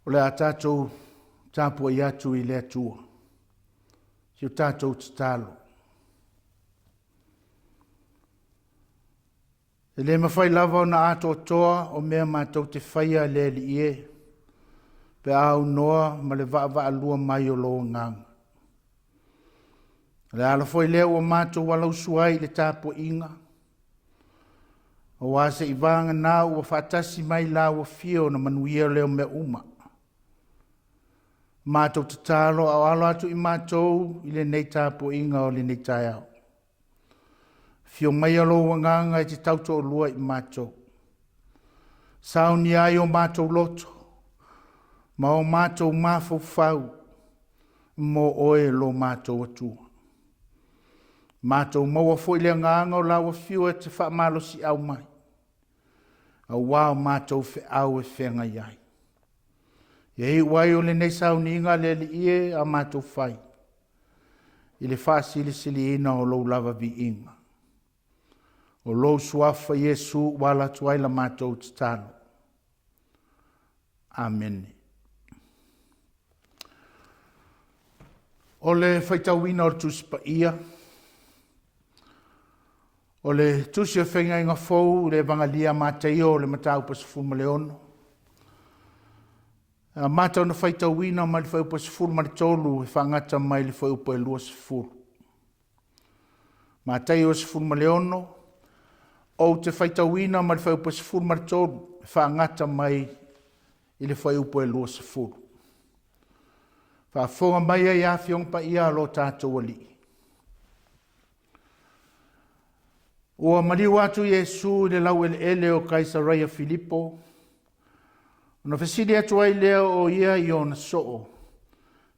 O le a tatou tapuai atu i le Atua, si o tatou tatalo. E le mafai lava ona atoatoa o mea matou te faia le Alii e, pe a aunoa ma le vaavaalua mai o lou Agaga. O le ala foi lea ua matou alausu ai i le tapuaiga, aua se i vagana ua faatasi mai la ua fia ona manuia lea o mea uma. Matou tatalo a o alo atu i matou i lenei tapuaiga o lenei taeao. Afio maia lou agaga e te tautoalua i matou. Saunia ai o matou loto ma o matou mafaufau mo oe lo matou Atua. Matou maua foi le agaga o lau afio e te faamalosiau mai, auā o matou feau e feagai ai. Ia iu ai o lenei sauniga le Alii e a matou fai i le faasilisiliina o lou lava viiga. O lou suafa Iesu ua ala atu ai la matou tatalo. Amene. O le faitauina o le Tusi Paia, o le Tusi o Feagaiga Fou i le Evagalia a Mataio o le Mataupu 16, e amata ona faitauina mai le fuaiupu 13 e faagata mai le fuaiupu 20. Mataio 16, ou te faitauina mai le fuaiupu 13 e faagata mai i le fuaiupu 20. Faafofoga mai ai Afioga Paia a lo tatou Alii. Ua maliu atu Iesu i le laueleele o Kaisaraia Filipo, ona fesili atu ai lea o ia i ona soo,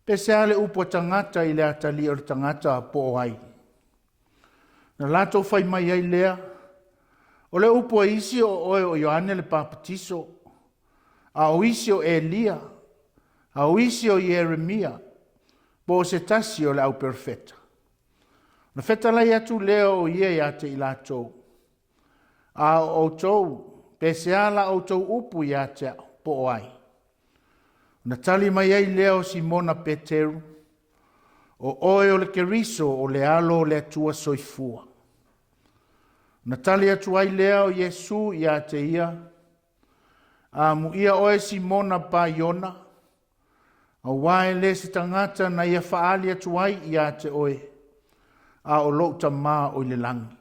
pe se a le upu a tagata i le atalii o le tagata po o ai. Na latou fai mai ai lea, o le upu a isi o oe o Ioane le Papatiso, a o isi o Elia, a o isi o Ieremia, po o se tasi o le auperofeta. Na fetalai atu lea o ia ia te i latou, a o outou, pe se a la outou upu ia te au, po o ai? Na tali mai ai lea o Simona Peteru, o oe o le Keriso o le alo o le Atua soifua. Na tali atu ai lea o Iesu ia te ia, amuia oe Simona Paiona, auā e le se tagata na ia faaali atu ai ia te oe, a o lou Tamā o i le lagi.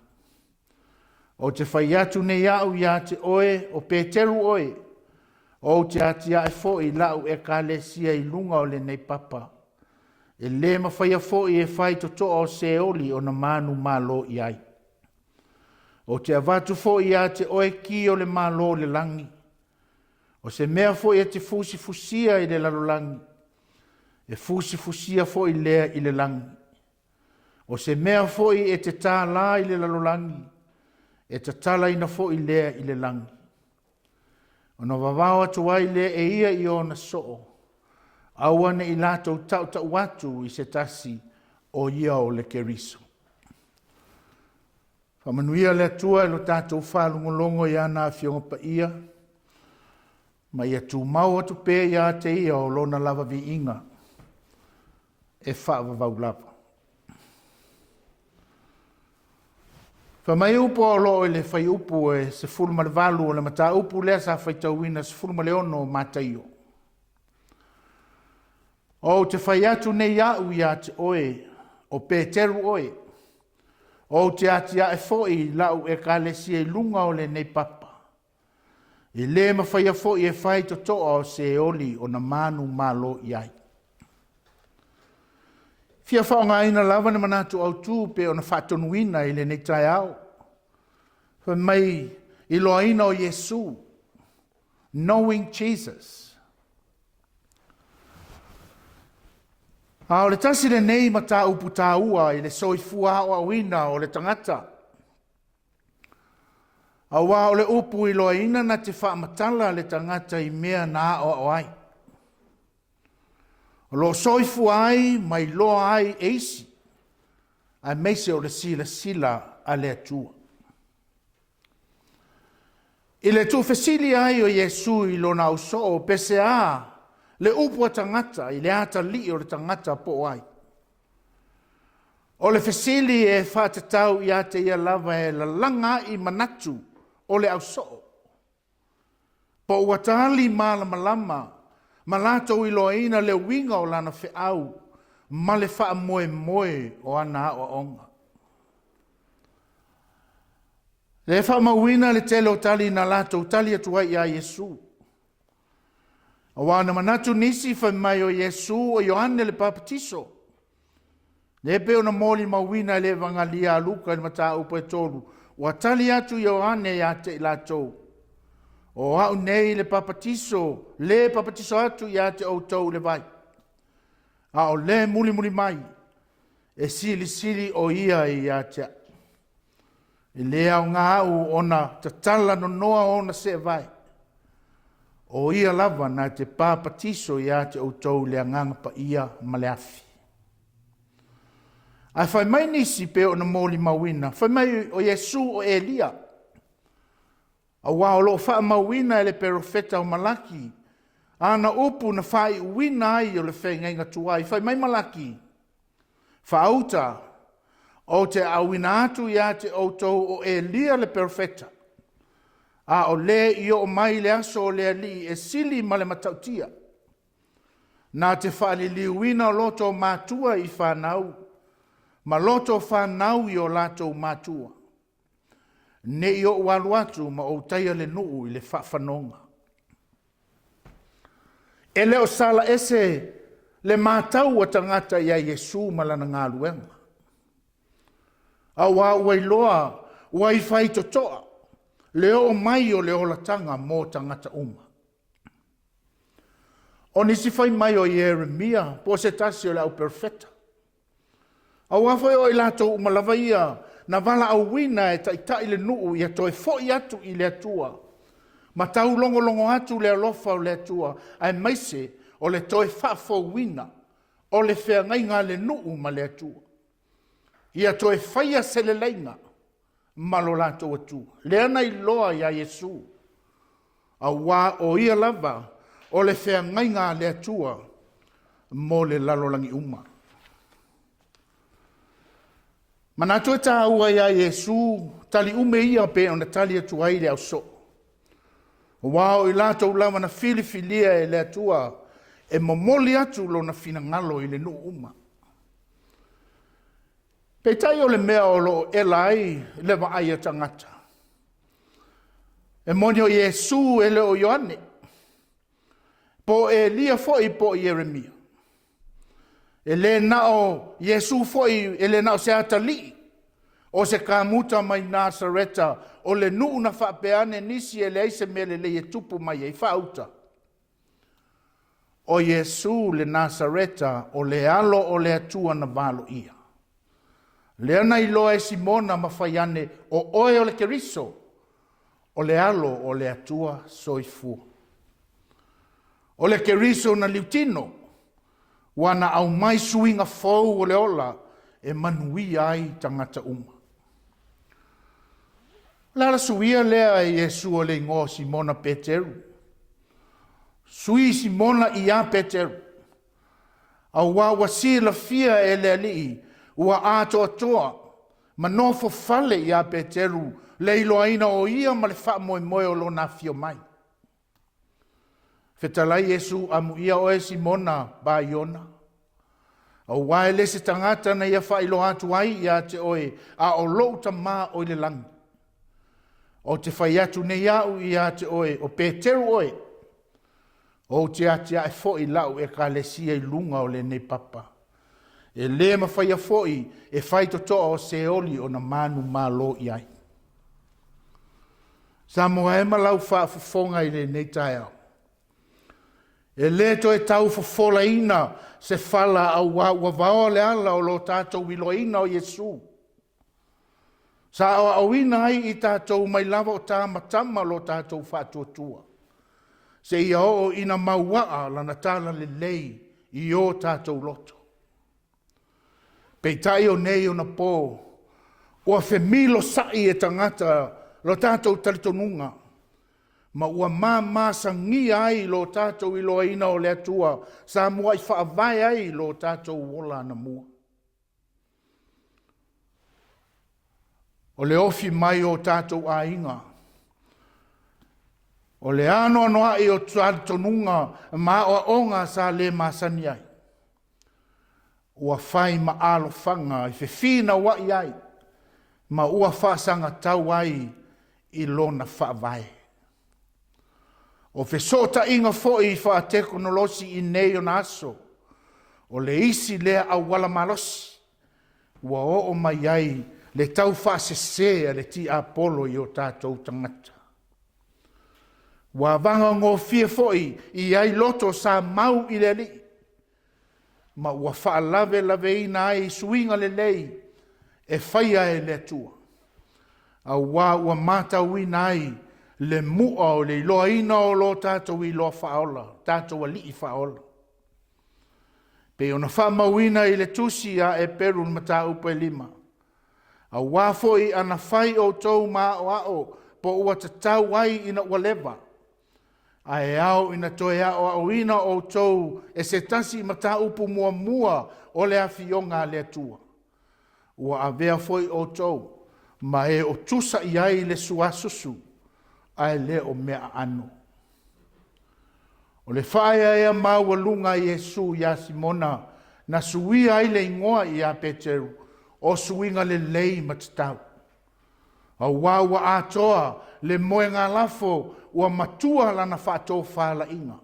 Ou te fai atu nei au ia te oe, o Peteru oe, ou te atiae foi lau ekalesia i luga o lenei papa, e lē mafaia foi e fai totoa o Seoli ona manumalo i ai. Ou te avatu foi ia te oe ki o le Malo o le lagi, o se mea foi e te fusifusia i le lalolagi, e fusifusia foi lea i le lagi. O se mea foi e te tālā i le lalolagi, e tatalaina foi lea i le lagi. Ona vavao atu ai lea e ia i ona soo, aua ne i latou tautau atu i se tasi o ia o le Keriso. Faamanuia le Atua i lo tatou faalogologo i ana Afioga Paia, ma ia tumau atu pea ia te ia o lona lava viiga e faavavau lava. Fai mai upu o lo o i le fuaiupu e 18 o le mataupu lea sa faitauina 16 o Mataio. Ou te fai atu nei au ia te oe, o Peteru oe, ou te atiae foi lau ekalesia i luga o lenei papa. E lē mafaia foi e fai totoa o Seoli ona manumalo i ai. Fia faaaogaina lava le manatu autu pe ona faatonuina i lenei taeao. Fai mai iloaina o Iesu, knowing Jesus. A o le tasi lenei mataupu taua i le soifua aoaoina o le tagata. Auā o le upu iloaina na te faamatala le tagata i mea na aoao ai. O lo o soifua ai ma iloa ai e isi, aemaise o le silasila a le Atua. I le tuufesili ai o Iesu i lona ausoo, pe se a le upu a tagata i le atalii o le tagata po o ai. O le fesili e faatatau ia te ia lava e lalaga ai manatu o le ausoo, po ua tali malamalama ma latou iloaina le uiga o lana feau ma le faamoemoe o ana aoaoga. Lea e faamauina le tele o tali na latou tali atu ai ia Iesu. Aua na manatu nisi fai mai o Iesu o Ioane le Papatiso. Lea e pei ona molimauina e le Evagalia a Luka i le mataupu e 3, ua tali atu Ioane ia te i latou, o au nei le papatiso, le papatiso atu ia te outou i le vai, a o le mulimuli mai, e silisili o ia ia te au. E le aoga au ona tatala nonoa ona seevae. O ia lava na te papatiso ia te outou i le Agaga Paia ma le afi. Ae fai mai nisi pe ona molimauina, fai mai o Iesu o Elia, aua o lo o faamauina e le perofeta o Malaki ana upu na faaiuina ai o le feagaiga tuai. Fai mai Malaki, faauta, ou te auina atu ia te outou o Elia le perofeta, a o le i oo mai le aso o le Alii e sili ma le matautia, na te faaliliuina loto matua i fanau, ma loto fanau i o latou matua, ne i ou alu atu ma ou taia le nuu i le faafanoga. E le o sala ese le matau a tagata ia Iesu ma lana galuega. Aua ua iloa ua i faitotoa le oo mai o le olataga mo tagata uma. O nisi fai mai o Ieremia po o se tasi o le au perofeta. Aua foi o i latou uma lava ia na valaauina e taitai le nuu ia toe foi atu i le Atua ma taulogologo atu le alofa o le Atua, aemaise o le toe faafouina o le feagaiga a le nuu ma le Atua, ia toe faia se leleiga ma lo latou Atua. Lea na iloa ia Iesu, aua o ia lava o le feagaiga a le Atua mo le lalolagi uma. Manatu e taua ia Iesu tali ume ia pe ona tali atu ai le ausoo. Aua o i latou lava na filifilia e le Atua e momoli atu lona finagalo i le nuu uma. Peitai o le mea o lo o ela ai le vaai a tagata, e moni o Iesu e le o Ioane, po o Elia foi po o Ieremia. E le na o Iesu foi, e le na o se atalii, o se kamuta mai Nasareta, o le nuu na faapea ane nisi e leai se mea lelei e tupu mai ai faauta. O Iesu le Nasareta, o le alo o le Atua na valoia. Lea na iloa e Simona ma fai ane, o oe o le Keriso, o le alo o le Atua soifua. O le Keriso na liutino, ua na aumai suiga fou o le ola e manuia ai tagata uma. O le ala suia lea e Iesu o le igoa o Simona Peteru. Sui Simona ia Peteru. Aua ua silafia e le Alii ua atoatoa ma nofo fale ia Peteru le iloaina o ia ma le faamoemoe o lona afio mai. Fetalai Iesu, amuia oe Simona Baiona, aua e le se tagata na ia faailoa atu ai ia te oe, a o lou Tama o i le lagi. Ou te fai atu nei au ia te oe, o Peteru oe, ou te atiae foi lau ekalesia i luga o lenei papa. E le mafaia foi e faitotoa o Seoli ona manu malo i ai. Samoa e ma lau faafofoga i lenei taeao. E le toe tau fofolaina se fala aua ua vaoa le ala o lo tatou iloaina o Iesu. Sa aoaoina ai i tatou mai lava o tamatama lo tatou faatuatua, seia oo ina mauaa lana tala lelei i o tatou loto. Peitai o nei ona po, ua femilosai e tagata lo tatou talitonuga, Ma ua mamasagia ai lo tatou iloaina o le Atua sa muai faavae ai lo tatou ola anamua. O le ofi mai o tatou aiga, o le anoanoai o talitonuga ma aoaoga sa le masani ai, ua fai ma alofaga e fefinauai ai ma ua faasagatau ai i lona faavae. O fesootaiga foi faatekonolosi i nei ona aso, o le isi lea auala malosi ua oo mai ai le taufaasese a le tiapolo i o tatou tagata. Ua avagagofie foi i ai loto sa mau i le Alii, ma ua faalavelaveina ai suiga lelei e faia e le Atua, auā ua matauina ai le mu'a o le iloaina o lo tatou iloa faaola, tatou Alii faaola. Pei ona faamauina i le tusi a Eperu i le mataupu e 5, auā foi ana fai outou ma aoao po ua tatau ai ina ua leva, ae ao ina toe aoaoina outou e se tasi mataupu muamua o le afioga a le Atua, ua avea foi outou ma e o tusa i ai le suasusu, ae le o mea aano. O le faaeaea maualuga a Iesu iā Simona na suia ai le igoa ia Peteru, o suiga lelei ma tatau, auā ua atoa le moegalafo ua matua lana faatofalaiga.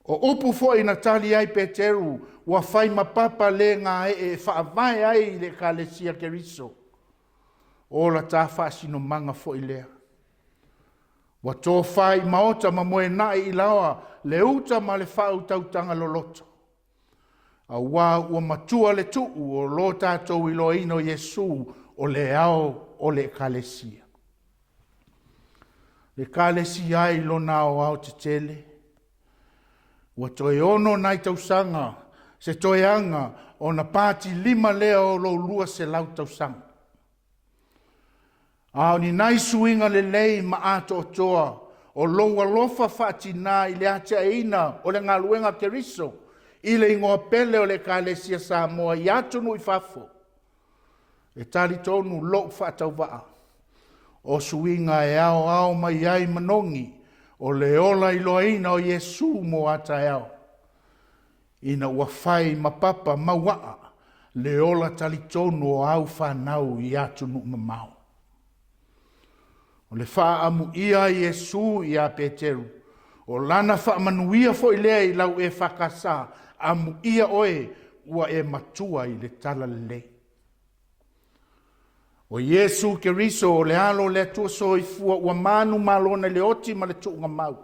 O upu foi na tali ai Peteru ua fai ma papa le gaee e faavae ai le Ekalesia Keriso, o la ta faasinomaga foi lea. Ua tofa i maota ma moenai i laoa le uta ma le faautautaga loloto, auā ua matua le tuu o lo tatou iloaina o Iesu o le ao o le Ekalesia. Le Ekalesia ai lona aoao tetele, ua toe 6 nai tausaga se toeaga ona 45 lea o lou 200 tausaga. A o ni nai suiga lelei ma atoatoa o lou alofa faatinā i le atiaeina o le galuega a Keriso i le igoa pele o le Ekalesia Samoa i atunuu i fafo, e talitonu lou faatauvaa, o suiga e aoao mai ai manogi o le ola iloaina o Iesu mo a taeao, ina ua fai ma papa mauaa le ola talitonu o au fanau i atunuu mamao. O le faaamuia a Iesu ia Peteru, o lana faamanuia foi lea i lau EFKS, amuia oe ua e matua i le talalelei. O Iesu Keriso o le alo o le Atua soifua ua manumalo nei le oti ma le tuugamau,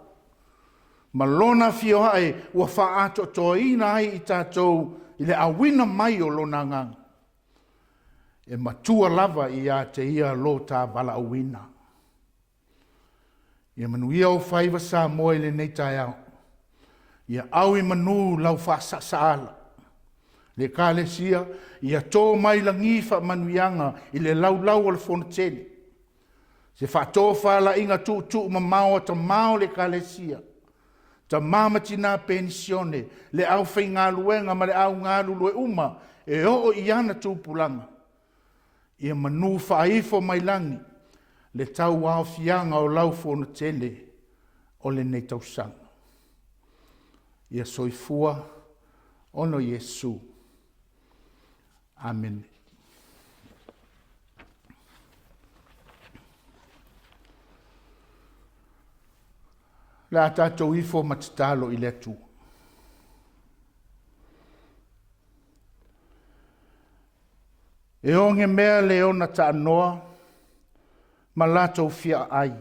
ma lona afioae ua faaatoatoaina ai i tatou i le auina mai o lona agaga, e matua lava ia te ia lo ta valaauina. Ia manuia ou faiva Samoa i lenei taeao. Ia au i manu lau faasaasaala. Le Ekalesia, ia tō mai lagi faamanuiaga i le laulau o le fonotele. Se faatofalaiga tuutuumamao a tamā o le Ekalesia, tamā ma tinā penisione, le aufaigaluega ma le au galulue uma e oo i ana tupulaga. Ia manu faaifo mai lagi le tauaofiaga o lau fonotele o lenei tausaga. Ia soifua ona o Iesu. Amene. O le a tatou ifo ma tatalo i le Atua. E ogemea le ona taanoa ma latou fiaai,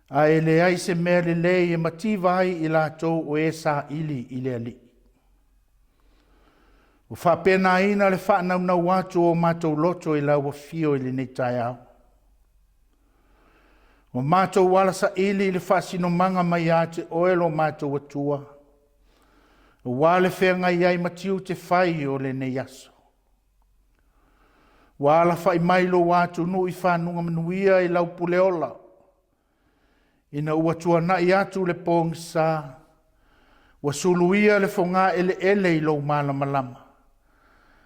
ae leai se mea lelei e mativa ai i latou o e saili i le Alii. Ua faapenaina le faanaunau atu o matou loto i lau afio i lenei taeao. Ua matou ala saili i le faasinomaga mai ia te oe lo matou Atua, aua le feagai ai ma tiute fai o lenei aso. Ua alafa'i mai lou atunuu i fanuga manuia i lau puleola, ina ua tuana'i atu le pogisa, ua suluia le fogaeleele i lou malamalama.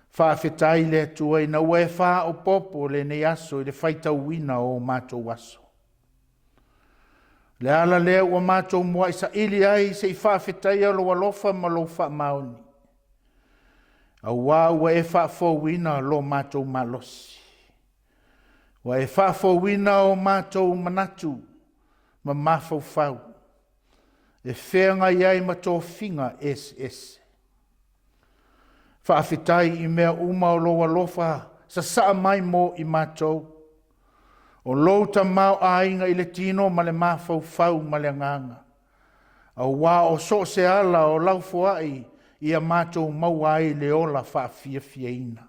Faafetai i le Atua ina ua e faaopoopo lenei aso i le faitauina o matou aso. O le ala lea ua matou muai saili ai se i faafetaia lou alofa ma lou faamaoni, auā ua e faafouina lo matou malosi, ua e faafouina o matou manatu ma mafaufau e feagai ai ma tofiga eseese. Faafetai i mea uma o lou alofa sasaa mai mo i matou, o lou tamaoaiga i le tino ma le mafaufau ma le agaga, auā o so o se ala o lau foai ia matou maua ai le ola faafiafiaina.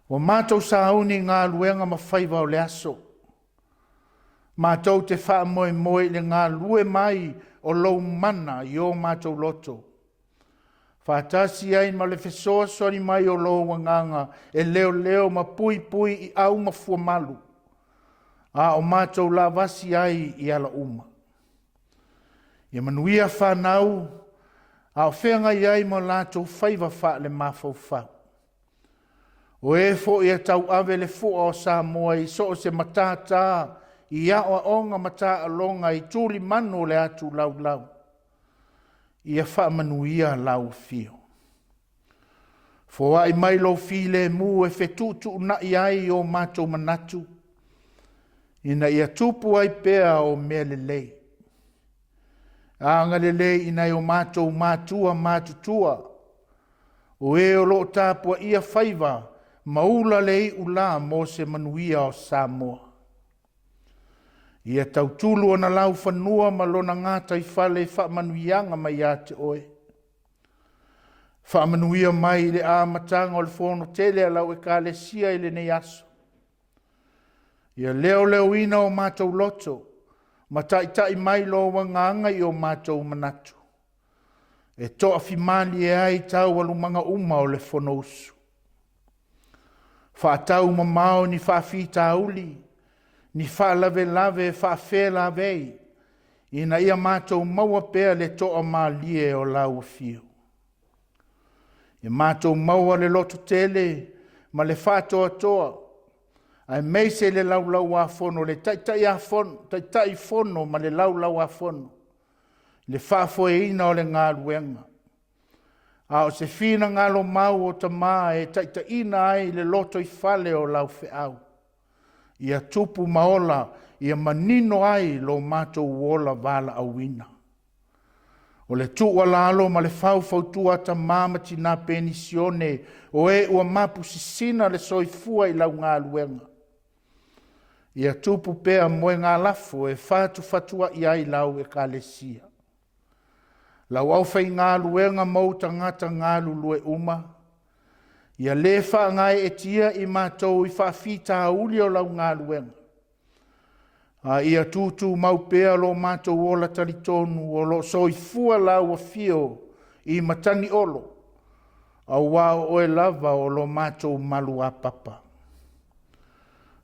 Ua matou sauni i galuega ma faiva o le aso, matou te faamoemoe i le galue mai o lou mana i o matou loto, faatasi ai ma le fesoasoani mai o lou agaga e leoleo ma puipui i au ma fuamalu, a o matou lavasi ai i ala uma. Ia manuia fanau a o feagai ai ma latou faiva faale-mafaufau. O e foi e tauave le fua o Samoa i so o se matata i aoaoga ma taaloga i tulimanu o le atu laulau, ia faamanuia lau afio. Foai mai lou filemu e fetuutuunai ai o matou manatu, ina ia tupu ai pea o mea lelei. Agalelei i nai o matou matua matutua, o e o lo o tapuaia faiva ma ula le iulā mo se manuia o Samoa. Ia tautulu ona laufanua ma lona gataifale i faamanuiaga mai ia te oe. Faamanuia mai i le amataga o le fono tele a lau Ekalesia i lenei aso. Ia leoleoina o matou loto ma taitai mai lou agaga i o matou manatu, e toafimalie ai taualumaga uma o le Fonousu. Faatau mamao ni faafitauli, ni faalavelave faafelaivei, ina ia matou maua pea le toamalie o lau afio. Ia matou maua le lototele ma le faatoatoa, aemaise le laulauafono le Taitaifono ma le laulauafono, le faafoeina o le galuega. A o se finagalo mau o Tama e taitaiina ai le lotoifale o lau feau, ia tupu ma ola, ia manino ai lo matou ola valaauina. O le tuualalo ma le faufautua a tama ma tina penisione o e ua mapu sisina le soifua i lau galuega, ia tupu pea moegalafo e fatufatuai ai lau Ekalesia. Lau aufaigaluega ma ou tagata galulue uma, ia le faagaeetia i matou i faafitauli o lau galuega, a ia tutumau pea lo matou ola talitonu o lo o soifua lau afio i Matagiolo, auā o oe lava o lo matou maluapapa.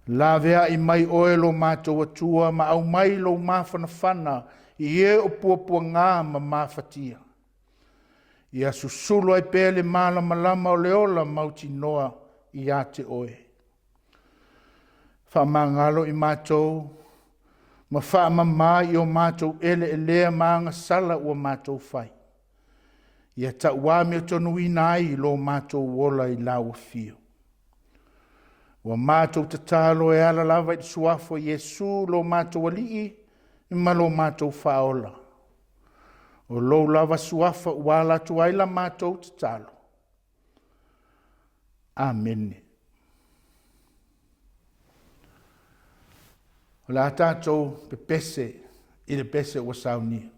Laveai mai oe lo matou Atua ma aumai lou mafanafana i e o puapuagā ma mafatia. Ia susulu ai pea le malamalama o le ola mautinoa ia te oe. Faamagalo i matou ma faamama i o matou eleelea ma agasala ua matou fai. Ia tauamiotonuina ai lo matou ola i lau afio. Ua matou tatalo e ala lava i le suafa o Iesu lo matou Alii ma lo matou Faaola. O lou lava suafa ua ala atu ai la matou tatalo. Amene. O le a tatou pepese i le pese ua saunia.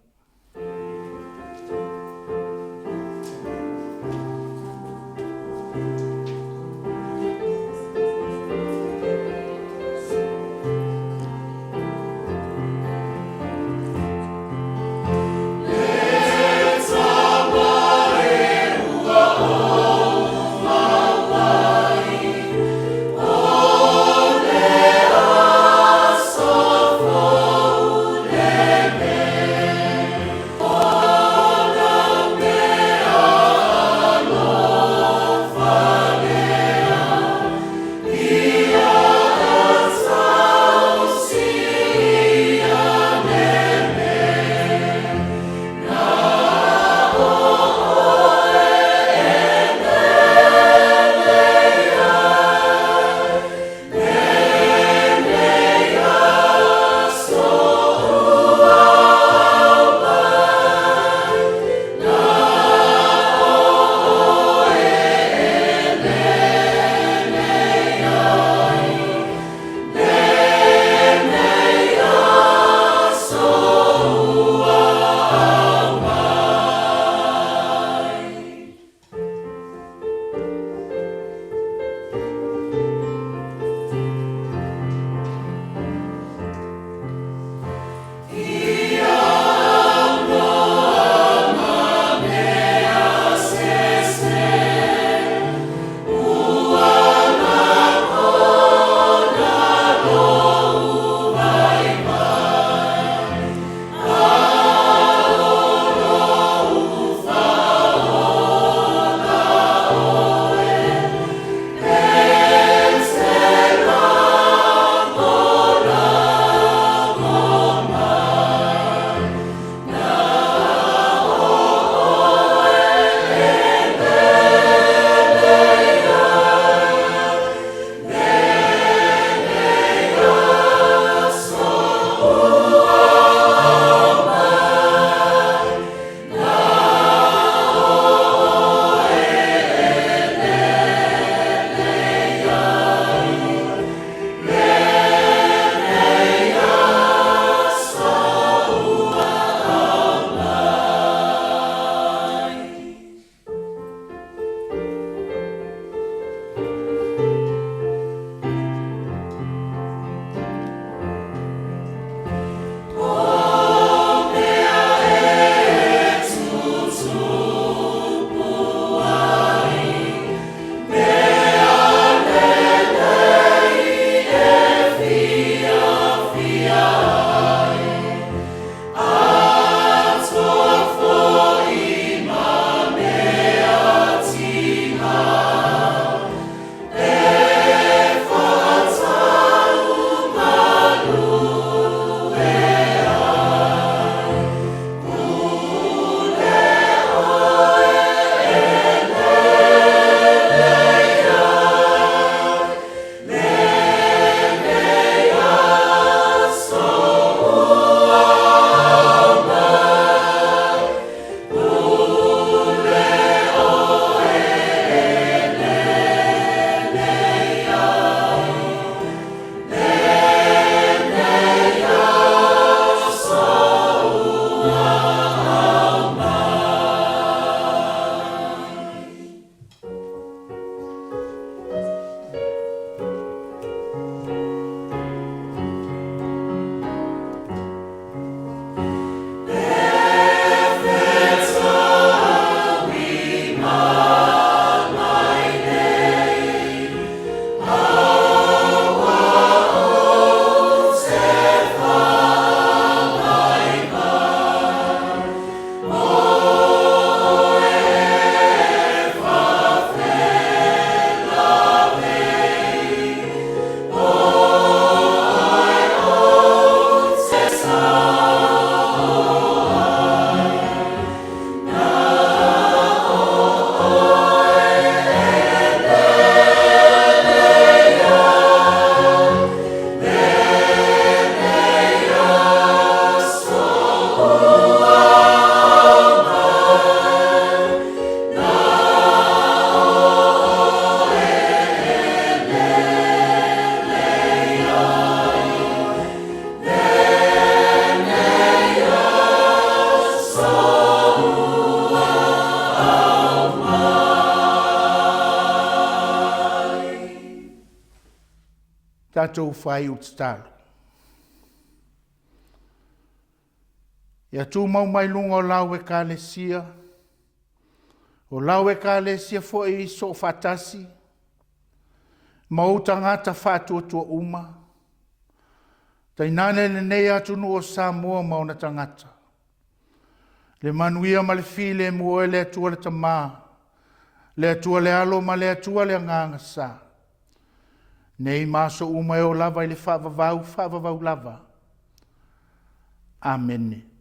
tatou faaiu tatalo. Ia tumau mai luga o lau ekalesia, o lau ekalesia foi soofaatasi, ma ou tagata faatuatua uma, tainane lenei atunuu o Samoa ma ona tagata, le manuia ma le filemu o le Atua le Tama, le Atua le Alo ma le Atua le Agaga Sa, nei ma aso uma e oo lava i le faavavau, faavavau lava. Amene.